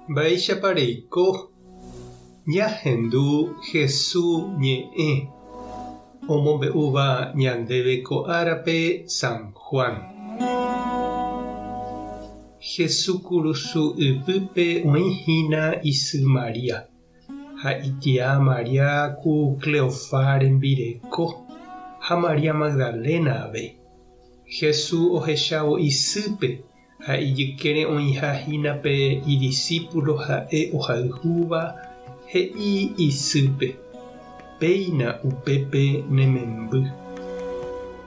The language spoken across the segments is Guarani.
Mba'éichapa reiko ñahendu Hesu ñe'ẽ omombe'úva ñandéve ko árape San Juan? Hesu kurusu ypýpe oĩ hína isy María. Ha itia María ku Cleofá rembireko ha María Magdalena avei. Jesús ohechávo isýpe ha ijykére oĩha hína pe idisípulo ha'e ohayhúva, he'i isýpe, Péina upépe ne memby.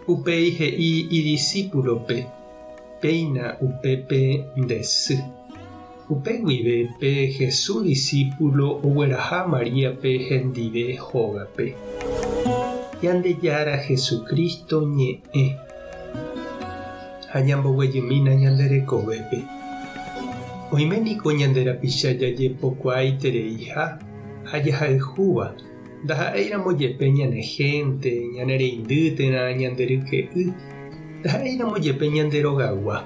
Upéi he'i idisípulope, Péina upépe nde sy. Upe guive pe Jesús disípulo ogueraha Maríape hendive hógape. Ñandejára Jesucristo ñe'ẽ. Ha ñamboguejymína ñande rekovépe. Oime niko ñande rapicha jajepokuaaitereiha ha jahayhúva, ndaha'éiramo jepe ñane hénte, ñane reindy térã ñande ryke'y, ndaha'éiramo jepe ñande rogagua.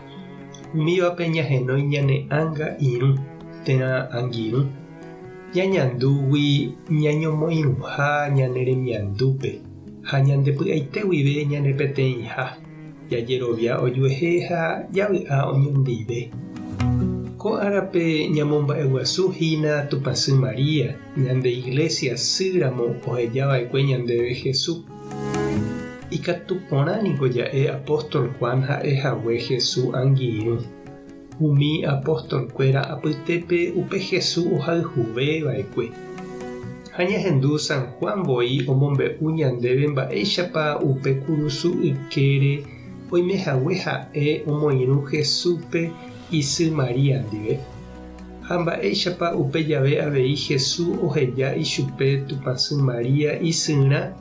Umívape ñahenói ñane ánga irũ térã angirũ, ñañandúgui ñañomoirũha ñane remiandúpe ha ñande py'aite guive ñane peteĩha, jajerovia ojuehe ha javy'a oñondive. Ko árape ñamomba'eguasu hína Tupãsy María, ñande Iglesia sy ramo oheja va'ekue ñandéve Jesús. Ikatu porã niko ja'e apóstol Juan ha'e hague Jesús angirũ. Umi apostolkuéra apytépe upe Jesús ohayhuve va'ekue. Ha ñahendu San Juan voi omombe'u ñandéve mba'éichapa upe kurusu ykére oime hague ha'e omoirũ Jesúspe isy María ndive. Ha mba'éichapa upe jave avei Jesús oheja ichupe Tupãsy María isyrã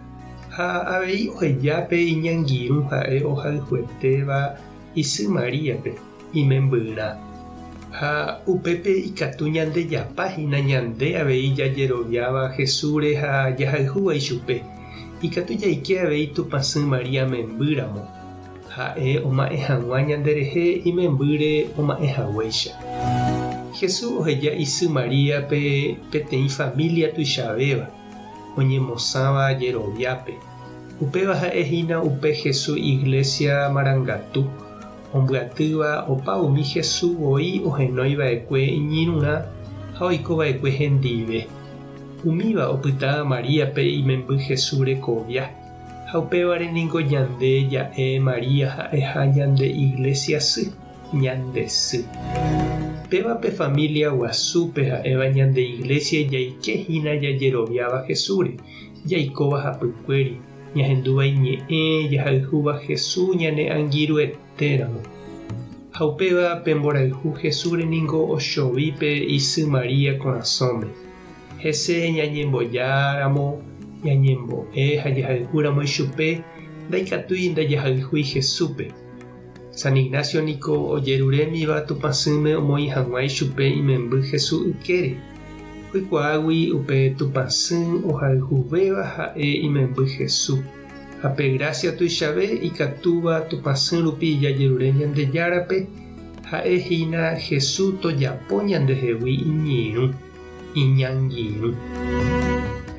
Ha avei oheja pe iñangirũ ha'e ohayhuetéva isy Maríape, imembyrã. Ha upépe ikatu ñandejapa hína ñande avei jajeroviáva Jesúsre ha jahayhúva ichupe, ikatu jaike avei Tupãsy María memby ramo, ha'e oma'ẽ hag̃ua ñanderehe imembýre oma'ẽ haguéicha. Jesús oheja isy Maríape peteĩ família tuichavéva. oñemosãva jeroviápe. Upéva ha'e hína upe Hesu Iglésia marangatu, ombyatýva opa umi Hesu voi ohenói va'ekue iñirũrã ha oiko va'ekue hendive. Umíva opyta Maríape imemby Hesu rekovia, ha upévare ningo ñande ja'e María ha'eha ñande Iglésia sy. Ñande sy. Péva pe familia guasúpe ha'éva ñande Iglesia jaike hína jajeroviáva Jesúsre, jaikóva hapykuéri, ñahendúva iñe'ẽ, jahayhúva Jesús ñane angirũetéramo. Ha upéva pe mborayhu Jesúsre ningo ochovi pe isy María korasõme. Hese ñañembojáramo, ñañembo'e ha jahayhúramo ichupe, ndaikatúi ndajahayhúi Jesúspe. San Ignacio niko ojerurémiva Tupãsýme omoĩ hag̃ua ichupe imemby Hesu ykére, oikuaágui upe Tupãsy ohayhuvéva ha'e imemby Hesu, ha pe grásia tuichave ikatúva Tupãsy rupi jajerure Ñandejárape ha'e hína Hesu tojapo ñandehegui iñirũ, iñangirũ.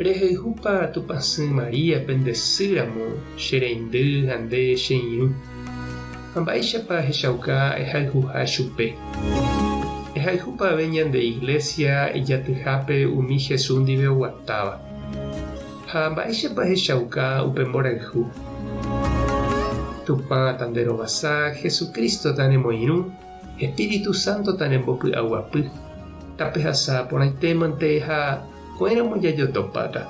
Rehayhúpa Tupãsy María pende sy ramo che reindy ha nde che irũ? Ha mba'éichapa ehechauka ehayhuha chupe? Ehayhúpa ave ñande Iglesia ijatyhápe umi Jesús ndive oguatáva? Ha mba'éichapa ehechauka upe mborayhu? Tupã tanderovasa, Jesucristo tanemoirũ, Espíritu Santo tanembopy'aguapy. Tapehasa porãitémante ha ko'ẽramo jajotopáta.